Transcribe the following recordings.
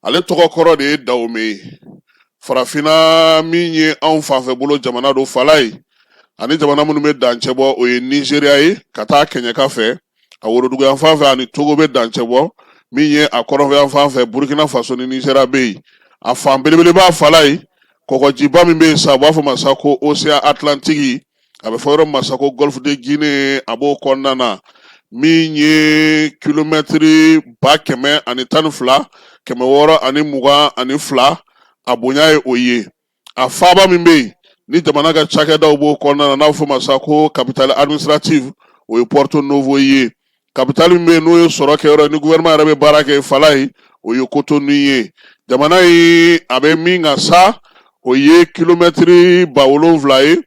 Ale tɔgɔ kɔrɔ de ye Dahomey ye. Farafinna min ye anw fanfɛ bolo jamana don Falaye, ani jamana minnu bɛ dancɛ bɔ, o ye Nizeriya ye ka taa kɛɲɛka fɛ, a woroduguyanfan fɛ ani Togo bɛ dancɛ bɔ, min ye a kɔrɔnfɛyanfan fɛ Burukina Faso ni Nizeriya bɛ yen. A fan belebeleba Falaye, kɔgɔjiba min bɛ yen sa, u b'a fɔ ma sa ko Océan Atlantique, a bɛ fɔ yɔrɔ min ma sa ko Golfe de Guinée, a b'o kɔnɔna na. Min ye kilomɛtiri 112,622, a bonya ye o ye. A faaba min bɛ yen ni jamana ka cakɛdaw b'o kɔnɔna na, n'a bɛ fɔ o ma sa ko capitale administrative, o ye Porto Novo ye. Capitale min bɛ yen n'o ye sɔrɔ kɛyɔrɔ ni gouvernement yɛrɛ bɛ baara kɛ Falaye, o ye Cotonou ye. Jamana in a bɛ min kan sa, o ye kilomɛtiri 7000 ye,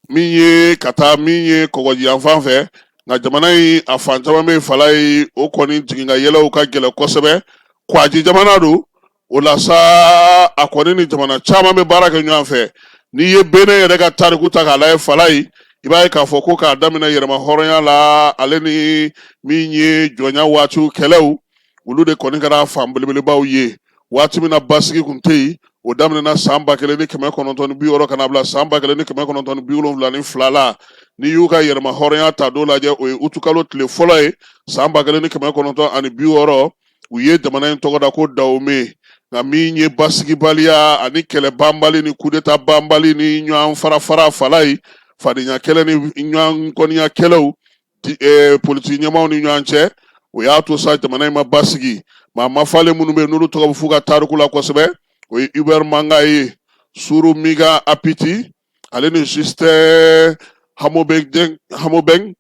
min ye ka taa min ye kɔgɔji yanfan fɛ. Nka jamana in a fan caman bɛ yen Falaye, o kɔni jigin ka yɛlɛw ka gɛlɛn kosɛbɛ. Kwaji jamana don, o la sa a kɔni ni jamana caman bɛ baara kɛ ɲɔgɔn fɛ. N'i ye Benin yɛrɛ ka tariku ta k'a lajɛ Falaye, i b'a ye k'a fɔ ko k'a daminɛ yɛrɛma hɔrɔnya la, ale ni min ye jɔnya waatiw kɛlɛw, olu de kɔni kɛra fan belebelebaw ye. Waati min na basigi kun tɛ yen, o daminɛna san 1960 ka na bila san 1972 la. N'i y'u ka yɛrɛma hɔrɔnya ta don lajɛ, o ye utukalo tile fɔlɔ ye san 1960. U ye jamana in tɔgɔ da ko Dahomey. Nka min ye basigibaliya ani kɛlɛ banbali ni kudeta banbali ni ɲɔgɔn farafara Falaye, fadenya kɛlɛ ni ɲɔgɔn kɔniya kɛlɛw politiki ɲɛmaaw ni ɲɔgɔn cɛ, o y'a to sa jamana in ma basigi. Maa mafalen minnu bɛ yen n'olu tɔgɔ bɛ f'u ka tariku la kosɛbɛ, o ye Hubert Manga ye, Sourou Migan Apithy, ale ni Justin Hamobeng,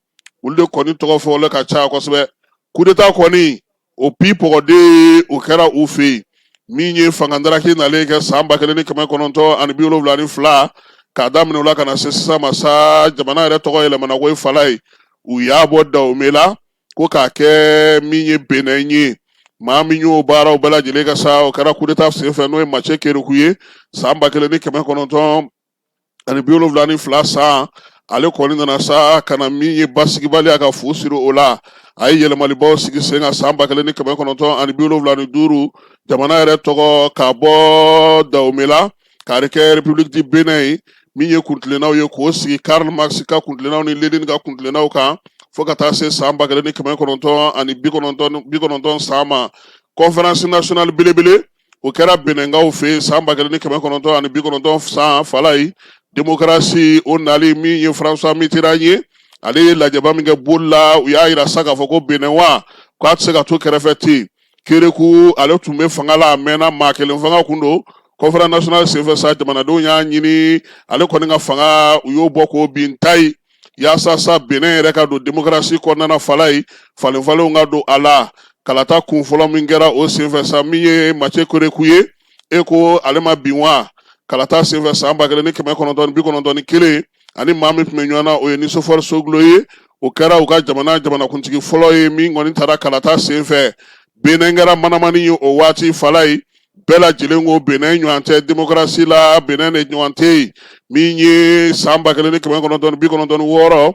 olu de kɔni tɔgɔ fɔlen ka ca kosɛbɛ. Kudeta kɔni o pi pɔgɔden o kɛra u fɛ yen. Min ye fangadaraki nalen kɛ san 1972, k'a daminɛ o la ka na se sisan ma sa, jamana yɛrɛ tɔgɔ yɛlɛmana ko Falaye. U y'a bɔ Dahomey la ko k'a kɛ min ye Benin ye. Maa min y'o baaraw bɛɛ lajɛlen kɛ sa, o kɛra kudeta senfɛ, n'o ye Mathieu Kérékou ye san 1972 san. Ale kɔni nana sa ka na min ye basigibaliya ka fu siri o la. A ye yɛlɛmalibaw sigi sen kan san 1975. Jamana yɛrɛ tɔgɔ ka bɔ Dahomey la k'a kɛ République du Bénin ye. Min ye kuntilennaw ye k'o sigi Karl Marx ka kuntilennaw ni Lénine ka kuntilennaw kan fo ka taa se san 1990 san ma. Conférence nationale belebele o kɛra Benɛnkaw fɛ yen san 1990 san Falaye. Démocratie o nali, min ye François Mitterrand ye, ale ye lajɛba min kɛ boli la, u y'a yira sa k'a fɔ ko Benɛn wa k'a tɛ se ka to kɛrɛfɛ ten. Kérékou ale tun bɛ fanga la a mɛnna, maa kelen fanga kun don. Conférence nationale senfɛ sa, jamanadenw y'a ɲini ale kɔni ka fanga, u y'o bɔ k'o bin ta ye, yaasa sa Benin yɛrɛ ka don démocratie kɔnɔna na Falaye, falen falenw ka don a la. Kalata kun fɔlɔ min kɛra o senfɛ sa, min ye Mathieu Kérékou ye, e ko ale ma bin wa? Kalata senfɛ san 1991, ani maa min tun bɛ ɲɔgɔn na, o ye Nicéphore Soglo ye. O kɛra u ka jamana jamanakuntigi fɔlɔ ye min kɔni taara kalata senfɛ. Benin kɛra manamani ye o waati Falaye. Bɛɛ lajɛlen ko Benin ɲɔgɔn tɛ démocratie la, Benin de ɲɔgɔn tɛ yen. Min ye san 1996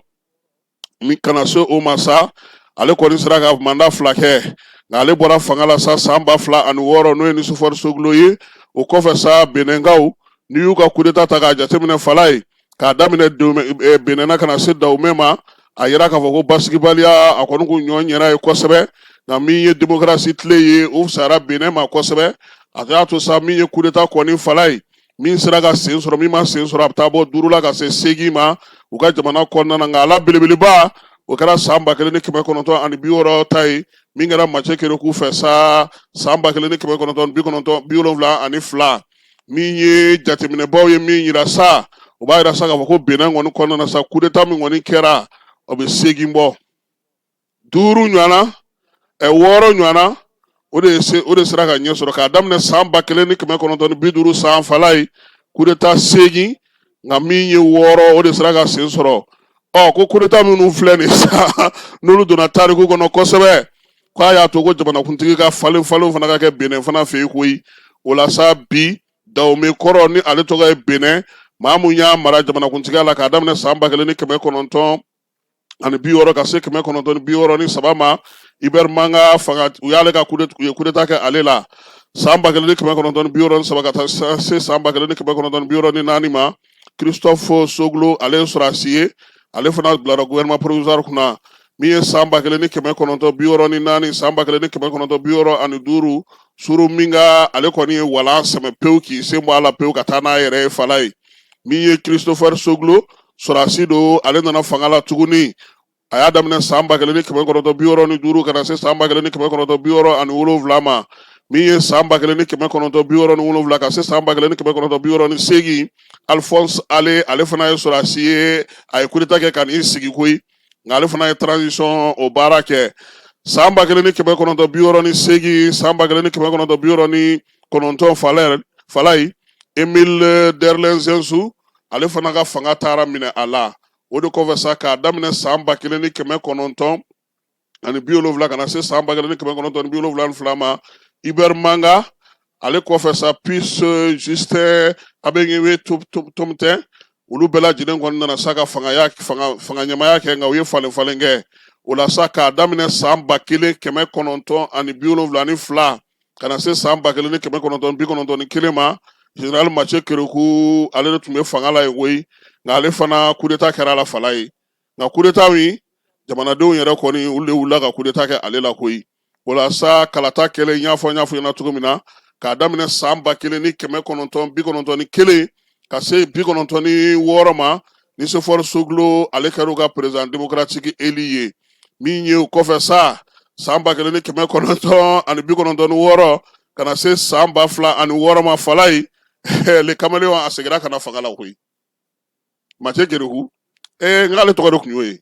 min kana se o ma sa, ale kɔni sera ka mandat 2 kɛ, nka ale bɔra fanga la sa san 2006, n'o ye Nicéphore Soglo ye. O kɔfɛ sa, Benɛnkaw, n'i y'u ka kudeta ta k'a jateminɛ Falaye, k'a daminɛ Benin na ka na se Dahomey ma, a yira k'a fɔ ko basigibaliya a kɔni kun ɲɔ ɲɛna ye kosɛbɛ. Nka min ye démocratie tile ye, o fisayara Benin ma kosɛbɛ. A y'a to sa, min ye kudeta kɔni Falaye, min sera ka sen sɔrɔ, min ma sen sɔrɔ, a bɛ taa bɔ 5 la ka se 8 ma u ka jamana kɔnɔna na. Nka a la belebeleba, o kɛra san 1960 ta ye, min kɛra Mathieu Kérékou fɛ sa san 1972. Min ye jateminɛbaw ye min yira sa, o b'a yira sa k'a fɔ ko Benin kɔni kɔnɔna na sa, kudeta min kɔni kɛra, o bɛ 8 bɔ, 5 ɲɔgɔnna, 6 ɲɔgɔnna, o de se o de sera ka ɲɛ sɔrɔ k'a daminɛ san 1950 san Falaye, kudeta 8, nka min ye 6, o de sera ka sen sɔrɔ. Ɔ ko kudeta minnu filɛ nin sa, n'olu donna tariku kɔnɔ kosɛbɛ, k'a y'a to ko jamanakuntigi ka falen falenw fana ka kɛ Benin fana fɛ yen koyi. O la sa, bi Dahomey kɔrɔ ni ale tɔgɔ ye Benin, maa mun y'a mara jamanakuntigiya la k'a daminɛ san 1960 ka se 963 ma, Hubert Manga fanga, u y'ale ka coup u ye coup d'état kɛ ale la. San 1963 ka taa se san 1964 ma, Christophe Soglo, ale ye sɔrɔdasi ye, ale fana bilara gouvernement provisoire kunna. Min ye san 1964, san 1965, Soro Minga, ale kɔni ye walan sɛmɛ pewu k'i sen bɔ a la pewu ka taa n'a yɛrɛ ye fala ye. Min ye Christopher Soglo, sɔrɔdasi don, ale nana fanga la tuguni. A y'a daminɛ san 1965 ka na se san 1967 ma. Min ye san 1967 ka se san 1968, Alphonse Ale, ale fana ye sɔrɔdasi ye, a ye coup d'état kɛ ka n'i sigi koyi, nka ale fana ye transition o baara kɛ. San 1968, san 1969, falayi, Emile Derlin Zinsou, ale fana ka fanga taara minɛ a la. O de kɔfɛ sa, k'a daminɛ san 1970 ka na se san 1972 ma, Hubert Manga. Ale kɔfɛ sa, Pius Justin Abengewe Tomten, olu bɛɛ lajɛlen kɔni nana sa ka fanga ɲɛmaaya kɛ, nka u ye falen falen kɛ o la sa. K'a daminɛ san 1972 ka na se san 1991 ma, général Mathieu Kérékou, ale de tun bɛ fanga la yen koyi, nka ale fana coup d'état kɛra a la fala ye. Nka coup d'état min, jamanadenw yɛrɛ kɔni, olu de wulila ka coup d'état kɛ ale la koyi. O la sa, kalata kɛlen, n y'a fɔ ɲɛna cogo min na, k'a daminɛ san 1991 ka se 96 ma, Nicéphore Soglo, ale kɛra u ka président démocratique élu ye. Min ye o kɔfɛ sa, san 1996 ka na se san 2006 ma, fala ye, le caméléon, a seginna ka na fanga la koyi. Mathieu Kérékou, n k'ale tɔgɔ de tun y'o ye,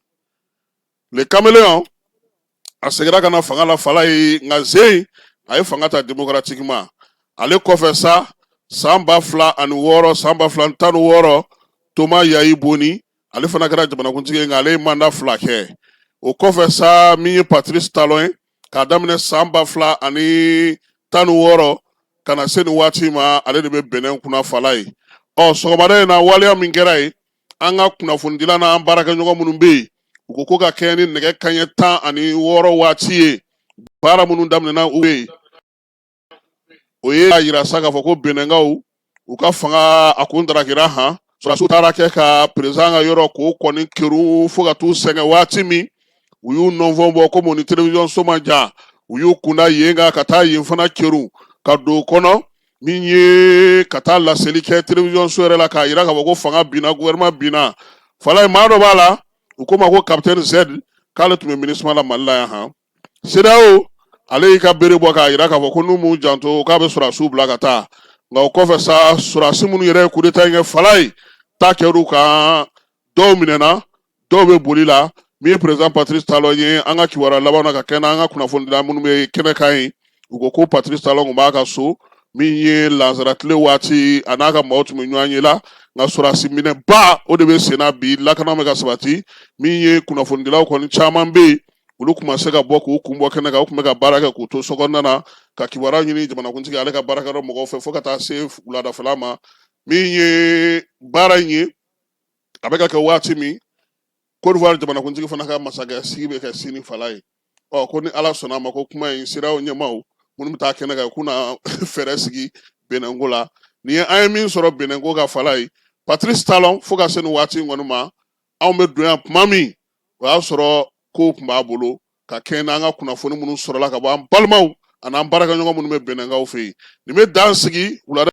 le caméléon, a seginna ka na fanga la fala ye, nka zen a ye fanga ta démocratiquement. Ale kɔfɛ sa, san 2006, san 2016, Thomas Yayi Boni, ale fana kɛra jamanakuntigi ye, nka ale ye mandat 2 kɛ. O kɔfɛ sa, min ye Patrice Talon ye, k'a daminɛ san 2016 ka na se nin waati ma, ale de bɛ Benin kunna fala ye. Ɔ, sɔgɔmada in na, waleya min kɛra yen, an ka kunnafonidila n'an baarakɛɲɔgɔn minnu bɛ yen, u ko ko ka kɛɲɛ ni nɛgɛ kanɲɛ 16 waati ye, baara minnu daminɛna u ye, o ye a yira sa k'a fɔ ko Benɛnkaw u ka fanga a kun darakira han. Sɔrɔdasiw taara kɛ ka président ka yɔrɔ k'o kɔni kerun fo ka t'u sɛgɛn. Waati min u y'u nɔnfɔn bɔ, komi u ni télévision so man jan, u y'u kunda yen kan ka taa yen fana kerun ka don o kɔnɔ. Min ye ka taa laseli kɛ télévision so yɛrɛ la k'a yira k'a fɔ ko fanga binna, gouvernement binna fala ye. Maa dɔ b'a la, u ko ma ko capitaine Z, k'ale tun bɛ MINUSMA la Mali la yan han. CEDEAO, ale y'i ka bere bɔ k'a yira k'a fɔ ko n'u m'u janto, k'a bɛ sɔrɔdasiw bila ka taa. Nka o kɔfɛ sa, sɔrɔdasi minnu yɛrɛ ye coup d'état in kɛ fala ye, ta kɛr'u kan, dɔw minɛna, dɔw bɛ boli la. Min ye président Patrice Talon ye, an ka kibaruya laban na ka kɛ n'an ka kunnafonidila minnu bɛ kɛnɛ kan yen, u ko ko Patrice Talon tun b'a ka so. Min ye lansaratile waati, a n'a ka maaw tun bɛ ɲɔgɔn ye la. Nka sɔrɔdasi minɛba o de bɛ sen na bi, lakana bɛ ka sabati. Min ye kunnafonidilaw kɔni caman bɛ yen, olu tun ma se ka bɔ k'u kun bɔ kɛnɛ kan, u tun bɛ ka baara kɛ k'u to sokɔnɔna na ka kibaruya ɲini jamanakuntigi ale ka baarakɛyɔrɔ mɔgɔw fɛ fo ka taa se wuladafɛla ma. Min ye baara in ye, a bɛ ka kɛ waati min, Côte d'Ivoire jamanakuntigi fana ka masakɛ sigi bɛ kɛ sini fala ye. Ɔ, ko ni Ala sɔnna a ma, ko kuma in CEDEAO ɲɛmaaw minnu bɛ taa kɛnɛ kan, k'u na fɛɛrɛ sigi Benɛnko la. Nin ye an ye min sɔrɔ Benɛnko ka fala ye. Patrice Talon, fo ka se nin waati in kɔni ma, anw bɛ don yan tuma min, o y'a sɔrɔ kow tun b'a bolo ka kɛɲɛ n'an ka kunnafoni minnu sɔrɔla ka bɔ an balimaw ani an baarakɛɲɔgɔn minnu bɛ Benɛnkaw fɛ yen. Nin bɛ dan sigi wulada.